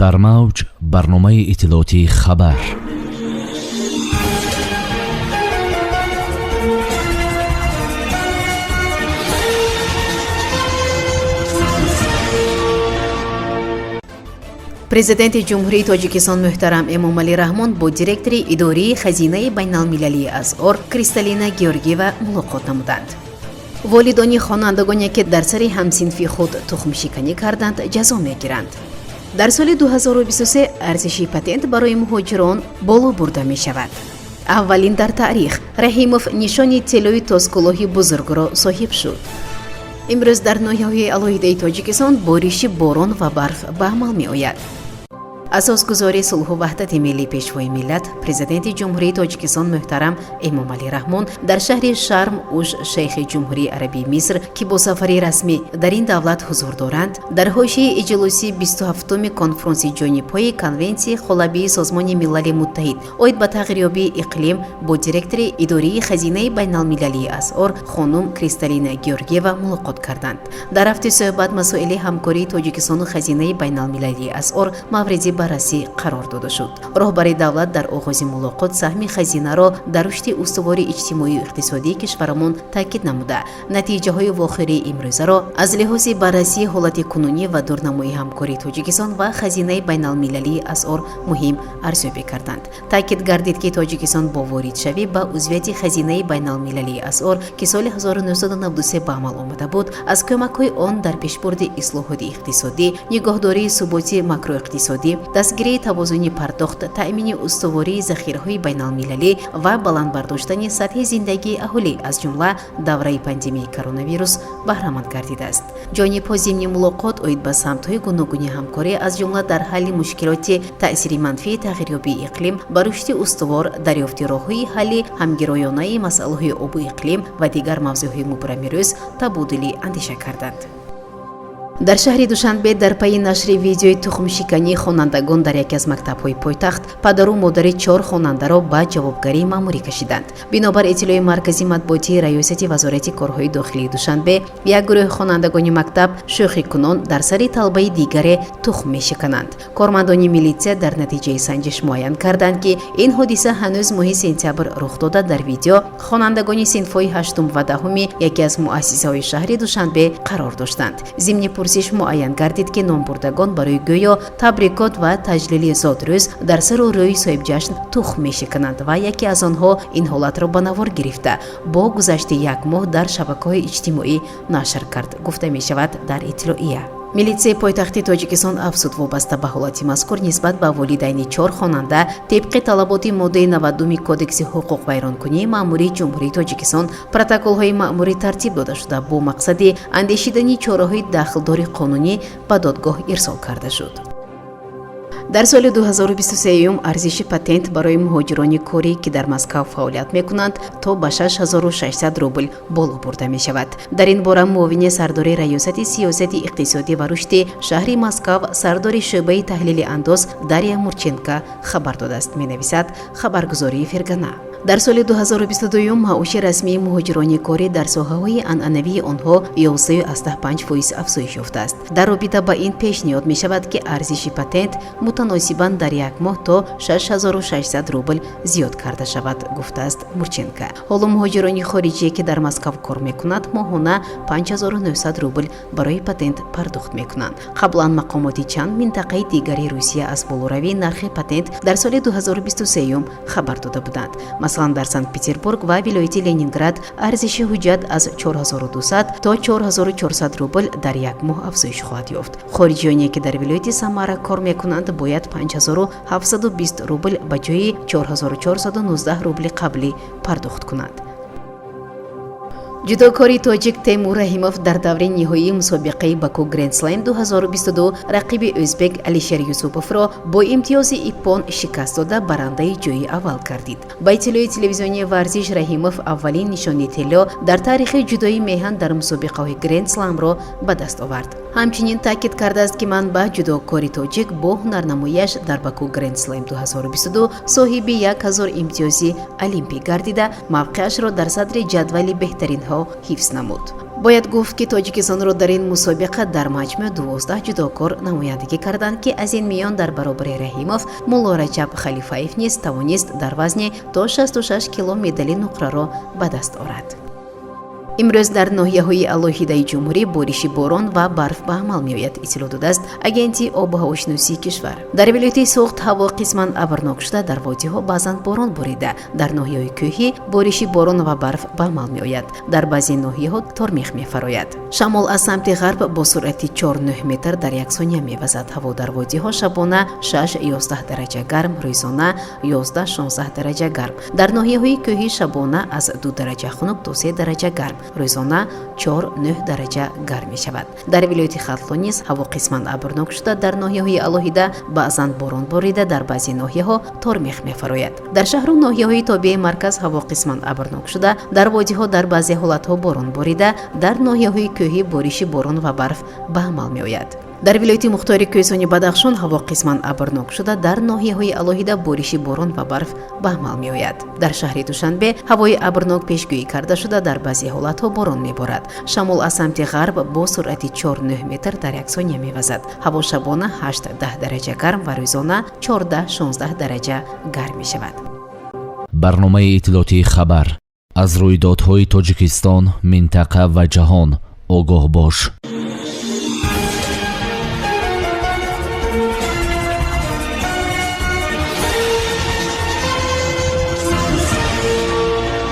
Дар мавҷ барномаи иттилоотии «Хабар». Президенти Ҷумҳурии Тоҷикистон муҳтарам Эмомалӣ Раҳмон бо директори идории Хазинаи байналмилалии асъор Кристалина Георгиева мулоқот намуданд. Волидони хонандагоне, ки дар сари ҳамсинфи худ тухмшиканӣ карданд, ҷазо мегиранд. Дар соли 2023 арзиши патент барои муҳоҷирон боло бурда мешавад. Аввалин дар таърих Раҳимов нишони тиллои тоскулоҳи бузургро соҳиб шуд. Имрӯз дар ноҳияҳои алоҳидаи Тоҷикистон бориши борон ва барф ба амал меояд. Асосгузори сулҳу ваҳдати миллӣ, Пешвои миллат, Президенти Ҷумҳурии Тоҷикистон муҳтарам Эмомалӣ Раҳмон дар шаҳри Шарм уш Шейхи Ҷумҳурии Арабии Миср, ки бо сафари расмӣ дар ин давлат ҳузур доранд, дар ҳошияи иҷлосии 27-уми конфронси ҷонибҳои Конвенсияи холабии Созмони Милали Муттаҳид оид ба тағйирёбии иқлим бо директори идории Хазинаи байналмилалии асъор хонум Кристалина Георгиева мулоқот карданд. Дар рафти суҳбат масоили ҳамкории Тоҷикистону Хазинаи байналмилалии асъор мавриди баррасӣ қарор дода шуд. Роҳбари давлат дар оғози мулоқот саҳми хазинаро дар рушди устувори иҷтимоию иқтисодии кишварамон таъкид намуда, натиҷаҳои вохӯрии имрӯзаро аз лиҳози баррасии ҳолати кунунӣ ва дурнамои ҳамкории Тоҷикистон ва Хазинаи байналмилалии асъор муҳим арзёбӣ карданд. Таъкид гардид, ки Тоҷикистон бо воридшавӣ ба узвияти Хазинаи байналмилалии асъор, ки соли 1993 ба амал омада буд, аз кӯмакҳои он дар пешбурди ислоҳоти иқтисодӣ, нигоҳдории суботи макроиқтисодӣ, дастгирии тавозуни пардохт, таъмини устувории захираҳои байналмилалӣ ва баланд бардоштани сатҳи зиндагии аҳолӣ, аз ҷумла давраи пандемияи коронавирус, баҳраманд гардидааст. Ҷонибҳо зимни мулоқот оид ба самтҳои гуногуни ҳамкорӣ, аз ҷумла дар ҳалли мушкилоти таъсири манфии тағйирёбии иқлим ба рушди устувор, дарёфти роҳҳои ҳалли ҳамгироёнаи масъалаҳои обу иқлим ва дигар мавзӯъҳои мубрами рӯз табодули андеша карданд. Дар шаҳри Душанбе дар пайи нашри видеои тухмшикании хонандагон дар яке аз мактабҳои пойтахт падару модари чор хонандаро ба ҷавобгарии маъмурӣ кашиданд. Бинобар иттилои маркази матбуотии Раёсати Вазорати корҳои дохилии Душанбе, як гурӯҳи хонандагони мактаб шӯхикунон дар сари талбаи дигаре тухм мешикананд. Кормандони милитсия дар натиҷаи санҷиш муайян карданд, ки ин ҳодиса ҳанӯз моҳи сентябр рух дода. Дар видео хонандагони синфҳои ҳаштум ва 10-уми яке аз муассисаҳои шаҳри Душанбе қарор доштанд. Зимни пурсиш муайян гардид, ки номбурдагон барои гӯё табрикот ва таҷлили зодрӯз дар сару рӯи соҳибҷашн тухм мешикананд ва яке аз онҳо ин ҳолатро ба навор гирифта, бо гузашти як моҳ дар шабакаҳои иҷтимоӣ нашр кард, гуфта мешавад дар иттилоия. Милитсияи пойтахти Тоҷикистон афзуд, вобаста ба ҳолати мазкур нисбат ба волидайни чор хонанда тибқи талаботи моддаи 90-уми Кодекси ҳуқуқвайронкунии маъмурии Ҷумҳурии Тоҷикистон протоколҳои маъмурӣ тартиб дода шуда, бо мақсади андешидани чораҳои дахлдори қонунӣ ба додгоҳ ирсол карда шуд. Дар соли 2023 арзиши патент барои муҳоҷирони корӣ, ки дар Москав фаъолият мекунанд, то ба 6600 рубл боло бурда мешавад. Дар ин бора муовини сардори Раёсати сиёсати иқтисодӣ ва рушди шаҳри Москав, сардори шӯъбаи таҳлили андоз Дарья Мурченко хабар додааст, менависад хабаргузории «Фергана». Дар соли 2022 маоши расмии муҳоҷирони корӣ дар соҳаҳои анъанавии онҳо 11,5% афзоиш ёфтааст. Дар робита ба ин пешниҳод мешавад, ки арзиши патент мутаносибан дар як моҳ то 6600 рубл зиёд карда шавад, гуфтааст Мурченко. Ҳоло муҳоҷирони хориҷие, ки дар Москав кор мекунанд, моҳона 5900 рубл барои патент пардохт мекунанд. Қаблан мақомоти чанд минтақаи дигари Русия аз болоравии нархи патент дар соли 2023 хабар дода буданд. Масалан, дар Санкт Петербург ва вилояти Ленинград арзиши ҳуҷҷат аз 4200 то 4400 рубл дар як моҳ афзоиш хоҳад ёфт. Хориҷиёне, ки дар вилояти Самара кор мекунанд, бояд 5720 рубл ба ҷои 4419 рубли қаблӣ пардохт кунанд. Ҷудокори тоҷик Темур Раҳимов дар даври ниҳоии мусобиқаи Баку Грендслем 2022 рақиби ӯзбек Алишер Юсуповро бо имтиёзи иппон шикаст дода, барандаи ҷои аввал гардид. Ба иттилои телевизиони «Варзиш», Раҳимов аввалин нишони тилло дар таърихи ҷудои меҳан дар мусобиқаҳои Грендсламро ба даст овард. Ҳамчунин таъкид кардааст, ки манбаъ, ҷудокори тоҷик бо ҳунарнамояш дар Баку Грендслем 2022 соҳиби 1000 имтиёзи олимпӣ гардида, мавқеашро дар садри ҷадвали беҳтаринҳо ҳифз намуд. Бояд гуфт, ки Тоҷикистонро дар ин мусобиқа дар маҷмӯъ 12 ҷудокор намояндагӣ карданд, ки аз ин миён дар баробари Раҳимов Мулло Раҷаб Халифаев низ тавонист дар вазни то 66 кило медали нуқраро ба даст орад. Имрӯз дар ноҳияҳои алоҳидаи ҷумҳурӣ бориши борон ва барф ба амал меояд, иттилоъ додааст Агентии обу ҳавошиносии кишвар. Дар вилояти Суғд ҳаво қисман абрнок шуда, дар водиҳо баъзан борон борида, дар ноҳияҳои кӯҳӣ бориши борон ва барф ба амал меояд. Дар баъзе ноҳияҳо тормех мефарояд. Шамол аз самти ғарб бо суръати 4,9 метр дар як сония мевазад. Ҳаво дар водиҳо шабона 6-11 дараҷа гарм, рӯзона 11-16 дараҷа гарм. Дар ноҳияҳои кӯҳӣ шабона аз 2 дараҷа хунук то 3 дараҷа гарм, рӯзона 4-9 дараҷа гарм мешавад. Дар вилояти Хатлон низ ҳаво қисман абрнок шуда, дар ноҳияҳои алоҳида баъзан борон борида, дар баъзе ноҳияҳо тормех мефарояд. Дар шаҳру ноҳияҳои тобеи марказ ҳаво қисман абрнок шуда, дар водиҳо дар баъзе ҳолатҳо борон борида, дар ноҳияҳои кӯҳӣ бориши борон ва барф ба амал меояд. Дар вилояти мухтори Кӯҳистони Бадахшон ҳаво қисман абрнок шуда, дар ноҳияҳои алоҳида бориши борон ва барф ба амал меояд. Дар шаҳри Душанбе ҳавои абрнок пешгӯӣ карда шуда, дар баъзе ҳолатҳо борон меборад. Шамол аз самти ғарб бо суръати 4,9 метр дар як сония мевазад. Ҳаво шабона 8-10 дараҷа гарм ва рӯзона 14-16 дараҷа гарм мешавад. Барномаи иттилоотии «Хабар». Аз рӯйдодҳои Тоҷикистон, минтақа ва ҷаҳон огоҳ бош.